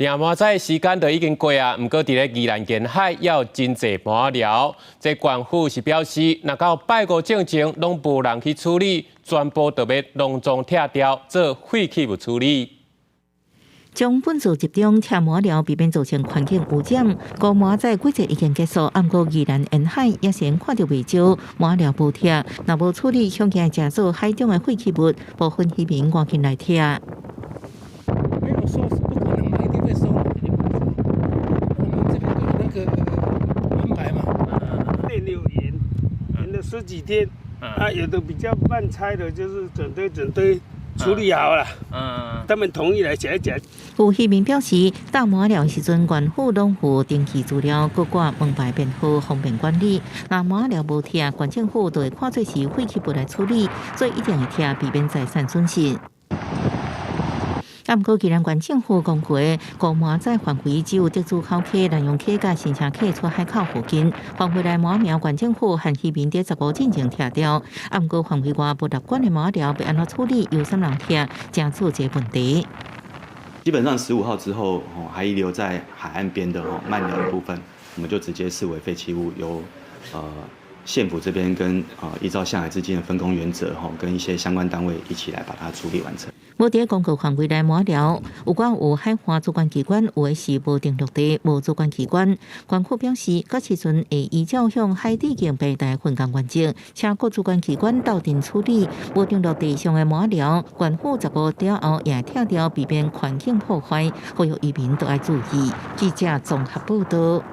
掠蟆仔時間都已經過啊，毋過佇咧宜蘭沿海猶有真濟蟆仔寮。這縣府是表示，若到拜五進前攏無人去處理，全部就欲隆重拆掉做廢棄物處理。將糞埽集中拆蟆寮，避免造成環境污染。孤蟆仔季節已經結束，毋過宜蘭沿海也先看著袂少蟆寮無拆，若無處理，恐驚成做海中的廢棄物，部分漁民趕緊來拆。沒有收是不可能嘛，一定會收。我們這邊都有那個安排嘛。電流延延了十幾天，啊，有的比較慢拆的，就是整堆整堆處理好了。他們同意來講一講。有漁民表示，搭蟆寮時陣，縣府攏有登記資料，閣掛門牌編號，方便管理。若蟆寮無拆，縣政府就會看做是廢棄物來處理，所以一定會拆，避免財產損失。啊，毋過宜蘭縣政府公告，孤蟆仔範圍只有竹子口溪、南陽溪佮新城溪出海口附近，範圍內蟆苗，縣政府和漁民佇15進前拆掉。啊，毋過範圍外無納管的蟆寮欲按怎處理，由啥人拆，成做一個問題。基本上15號之後，還遺留在海岸邊的漫寮的部分，我們就直接視為廢棄物，由縣府這邊跟依照向海之間的分工原則，跟一些相關單位一起來把它處理完成。無佇公告範圍內蟆寮，有關有海岸主管機關，有的是無定陸地無主管機關。縣府表示，到時陣會依照向海底徑平台分工原則，請各主管機關鬥陣處理。無定陸地上的蟆寮，縣府15了後也拆掉，避免環境破壞，呼籲漁民都愛注意。記者綜合報道。